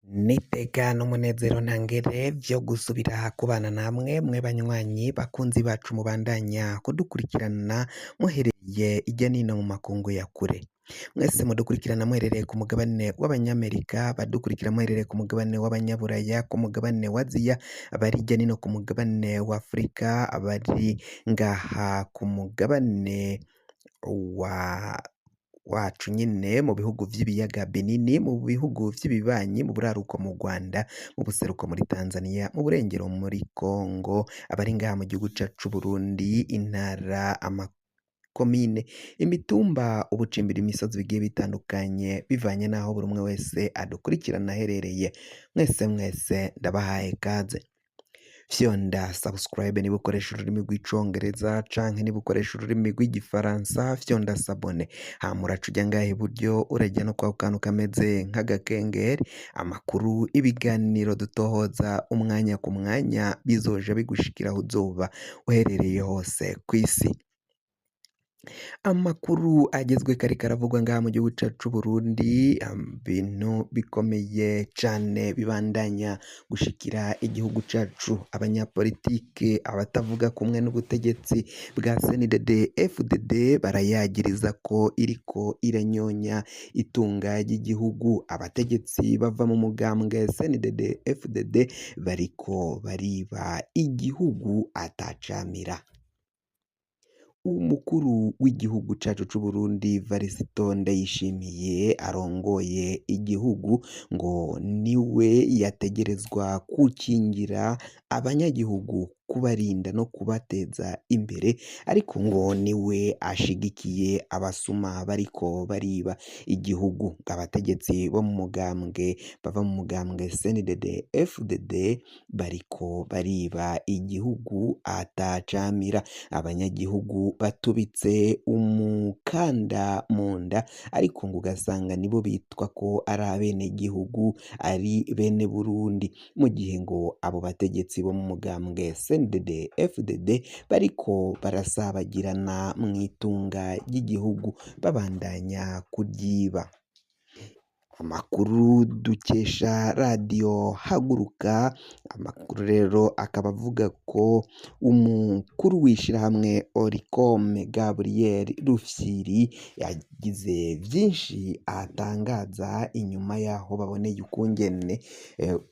N'iteka n'umunezero ntangere vyo gusubira kubana namwe mwe banywanyi bakunzi bacu mubandanya kudukurikirana muhereye irya nino mu makungu ya kure. Mwese mudukurikirana muherereye ku mugabane w'abanyamerika, badukurikira muherereye ku mugabane w'abanyaburaya, ku mugabane wa Aziya, abari hirya nino ku mugabane wa Afurika, abari ngaha ku mugabane wa wacu nyine mu bihugu vy'ibiyaga binini, mu bihugu vy'ibibanyi, mu buraruko mu Rwanda, mu buseruko muri Tanzania, mu burengero muri Congo, abari ngaha mu gihugu cacu c'Uburundi, intara, amakomine, imitumba, ubucimbiri, imisozi bigiye bitandukanye bivanye n'aho buri umwe wese adukurikirana aherereye. Mwese mwese ndabahaye kaze. Fyonda subscribe niba ukoresha ururimi rw'icongereza canke niba ukoresha ururimi rw'igifaransa fyonda s'abonner, hama uraca uja ngaha iburyo urajya no kwa kantu kameze nk'agakengeri, amakuru, ibiganiro dutohoza umwanya ku mwanya bizoja bigushikira aho uzoba uherereye hose kw'isi. Amakuru agezweko ariko aravugwa ngaha mu gihugu cacu c'Uburundi, ibintu bikomeye cane bibandanya gushikira igihugu cacu, abanyapolitike, abatavuga kumwe n'ubutegetsi bwa CNDD FDD barayagiriza ko iriko iranyonya itunga ry'igihugu, abategetsi bava mu mugambwe CNDD FDD bariko bariba igihugu atacamira. Umukuru w'igihugu cacu c'Uburundi Varisito Ndayishimiye arongoye igihugu ngo niwe yategerezwa gukingira abanyagihugu, kubarinda no kubateza imbere, ariko ngo niwe ashigikiye abasuma bariko bariba igihugu. Abategetsi bo mu mugambwe bava mu mugambwe CNDD FDD bariko bariba igihugu atacamira, abanyagihugu batubitse umukanda mu nda, ariko ngo ugasanga nibo bitwa ko ari abenegihugu, ari bene Burundi, mu gihe ngo abo bategetsi bo mu mugambwe CNDD FDD bariko barasabagirana mw'itunga ry'igihugu babandanya kuryiba. Amakuru dukesha radiyo Haguruka, amakuru rero akaba avuga ko umukuru w'ishirahamwe Oricome Gabriel Rufyiri yagize vyinshi atangaza inyuma yaho baboneye ukungene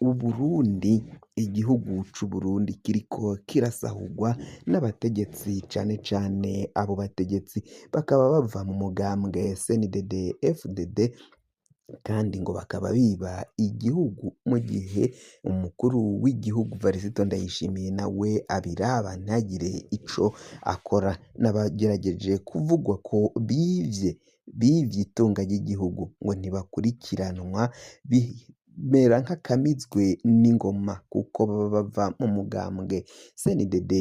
Uburundi, igihugu c'Uburundi kiriko kirasahurwa n'abategetsi cane cane abo bategetsi bakaba bava mu mugambwe CNDD FDD kandi ngo bakaba biba igihugu mu gihe umukuru w'igihugu Varisito Ndayishimiye nawe abiraba ntagire ico akora, n'abagerageje kuvugwa ko bivye bivye itunga ry'igihugu ngo ntibakurikiranwa bimera nk'akamizwe n'ingoma kuko baba bava mu mugambwe CNDD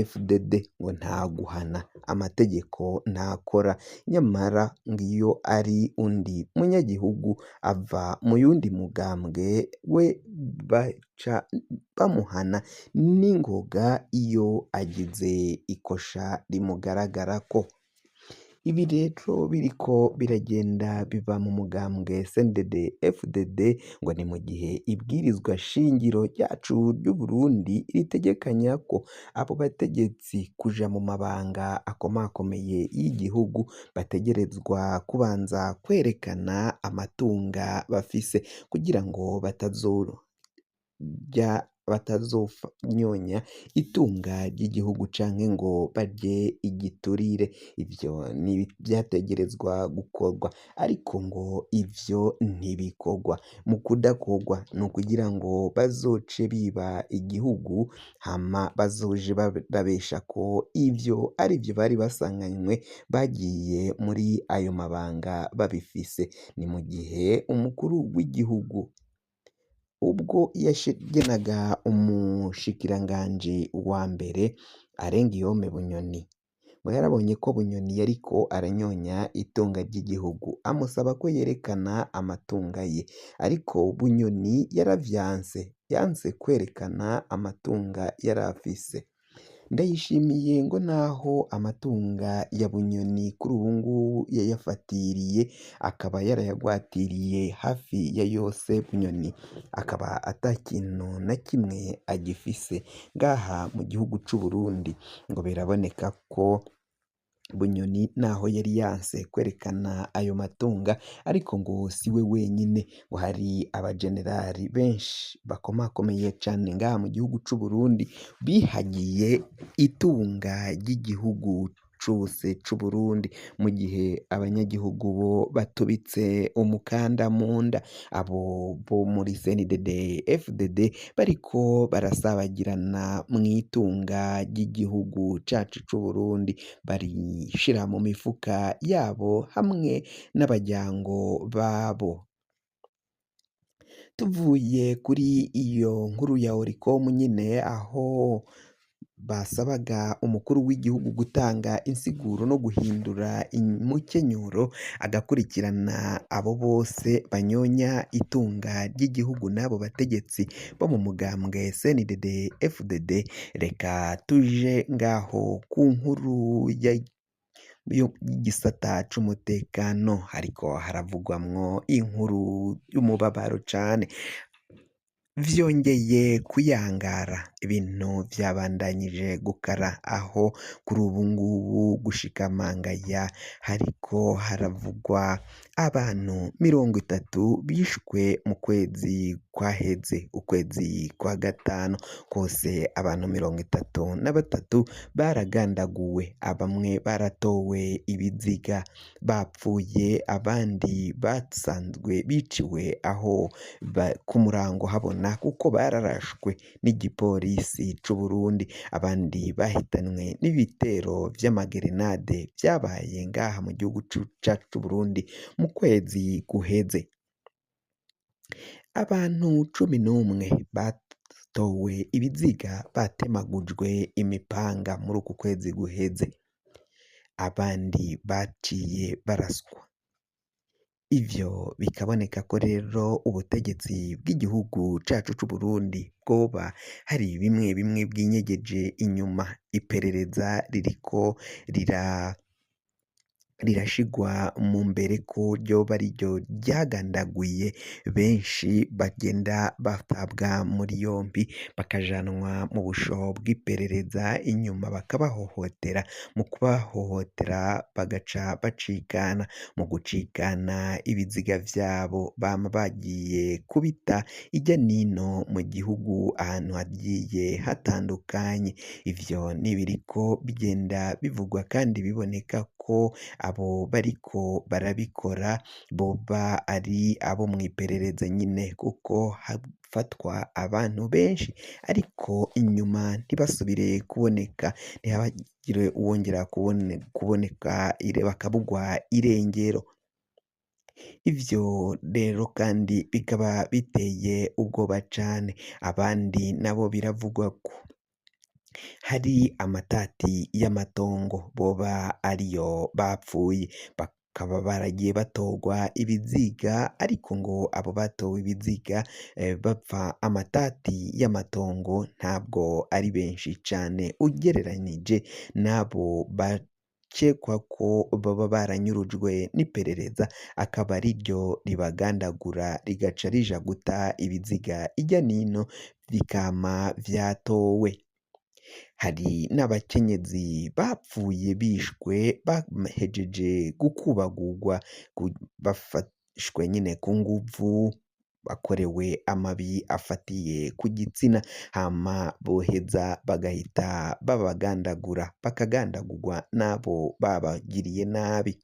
FDD ngo nta guhana amategeko ntakora, nyamara ngo iyo ari undi munyagihugu ava mu yundi mugambwe we baca bamuhana n'ingoga iyo agize ikosha rimugaragarako. Ibi rero biriko biragenda biva mu mugambwe CNDD FDD ngo ni mu gihe ibwirizwa shingiro ryacu ry'Uburundi ritegekanya ko abo bategetsi kuja mu mabanga akomakomeye y'igihugu bategerezwa kubanza kwerekana amatunga bafise kugira ngo batazorya batazonyonya itunga ry'igihugu canke ngo barye igiturire, ivyo ni vyategerezwa gukorwa ariko ngo ivyo ntibikorwa, mu kudakorwa ni ukugira ngo bazoce biba igihugu hama bazoje barabesha ko ivyo arivyo bari basanganywe bagiye muri ayo mabanga babifise, ni mu gihe umukuru w'igihugu ubwo yagenaga umushikiranganji wa mbere Arengiyome Bunyoni ngo yarabonye ko Bunyoni yariko aranyonya itunga ry'igihugu amusaba ko yerekana amatunga ye, ariko Bunyoni yaravyanse yanse kwerekana amatunga yari afise. Ndayishimiye ngo naho amatunga ya Bunyoni kuri ubu ngubu yayafatiriye, akaba yarayagwatiriye hafi ya yose, Bunyoni akaba ata kintu na kimwe agifise ngaha mu gihugu c'u Burundi, ngo biraboneka ko Bunyoni naho yari yanse kwerekana ayo matunga, ariko ngo si we wenyine, ngo hari abajenerali benshi bakomakomeye cane ngaha mu gihugu c'u Burundi bihagiye itunga ry'igihugu cose c'Uburundi, mu gihe abanyagihugu bo batubitse umukanda munda, abo bo muri CNDD FDD bariko barasabagirana mw'itunga ry'igihugu cacu c'Uburundi, barishira mu mifuka yabo hamwe n'abaryango babo. Tuvuye kuri iyo nkuru ya Oricom nyine, aho basabaga umukuru w'igihugu gutanga insiguro no guhindura umukenyuro agakurikirana abo bose banyonya itunga ry'igihugu n'abo bategetsi bo mu mugambwe CNDD FDD, reka tuje ngaho ku nkuru y'igisata c'umutekano, ariko haravugwamwo inkuru y'umubabaro cane. Vyongeye kuyangara, ibintu vyabandanyije gukara, aho kuri ubu ngubu gushika mangaya hariko haravugwa abantu 30 bishwe mu kwezi kwaheze, ukwezi kwa gatanu kose abantu 33 baragandaguwe, bamwe baratowe ibiziga bapfuye, abandi basanzwe biciwe aho ku murango habona kuko bararashwe n'igipolisi c'u Burundi, abandi bahitanwe n'ibitero vy'amagerenade vyabaye ngaha mu gihugu cacu c'u Burundi mu kwezi guheze. Abantu 11 batowe ibiziga batemagujwe imipanga muri uku kwezi guheze, abandi baciye baraswa. Ivyo bikaboneka ko rero ubutegetsi bw'igihugu cacu c'Uburundi bwoba hari bimwe bimwe bwinyegeje inyuma, iperereza ririko rirashigwa mu mbere ko ryoba ariryo ryagandaguye benshi bagenda batabwa muri yompi bakajanwa mu busho bw'iperereza, inyuma bakabahohotera, mu kubahohotera bagaca bacikana, mu gucikana ibiziga vyabo bama bagiye kubita irya nino mu gihugu ahantu hagiye hatandukanye. Ivyo nibiriko bigenda bivugwa kandi biboneka ko abo bariko barabikora boba ari abo mw'iperereza nyine, kuko hafatwa abantu benshi ariko inyuma ntibasubire kuboneka, ntihagire uwongera kuboneka bakabugwa irengero. Ivyo rero kandi bikaba biteye ubwoba cane, abandi nabo biravugwa ko hari amatati y'amatongo boba ariyo bapfuye, bakaba baragiye batogwa ibiziga, ariko ngo abo batowe ibiziga bapfa amatati y'amatongo ntabwo ari benshi cane ugereranije n'abo bakekwa ko baba baranyurujwe n'iperereza, akaba ariryo ribagandagura rigaca rija guta ibiziga irya nino bikama vyatowe. Hari n'abakenyezi bapfuye bishwe bahejeje gukubagurwa, bafashwe nyine ku nguvu, bakorewe amabi afatiye ku gitsina, hama boheza bagahita babagandagura, bakagandagurwa n'abo babagiriye nabi.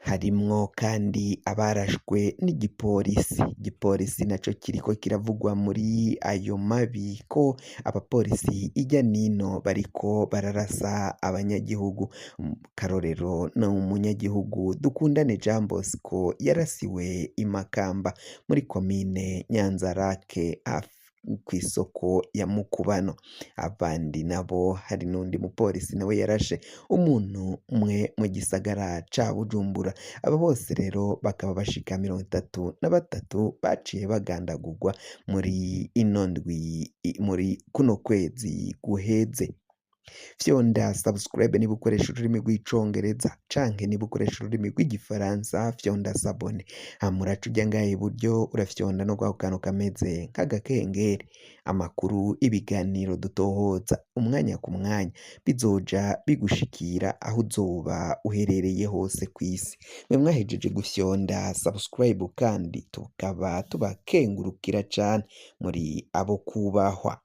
Harimwo kandi abarashwe n'igipolisi, igipolisi naco kiriko kiravugwa muri ayo mabi ko abapolisi irya nino bariko bararasa abanyagihugu, karorero ni umunyagihugu Dukundane Jean Bosco yarasiwe i Makamba muri komine Nyanzarake. kw'isoko ya Mukubano. Abandi nabo hari n'undi mupolisi nawe yarashe umuntu umwe mu gisagara ca Bujumbura. Abo bose rero bakaba bashika 33 baciye bagandagurwa muri ino ndwi muri kuno kwezi guheze. Fyonda subscribe niba ukoresha ururimi rw'icongereza canke niba ukoresha ururimi rw'igifaransa fyonda s'abonner, hama uraca uja ngaha iburyo urafyonda no kwako kantu kameze nk'agakengeri. Amakuru, ibiganiro dutohoza umwanya ku mwanya bizoja bigushikira aho uzoba uherereye hose kw'isi. Mwe mwahejeje gufyonda subscribe kandi tukaba tubakengurukira cane muri abo kubahwa.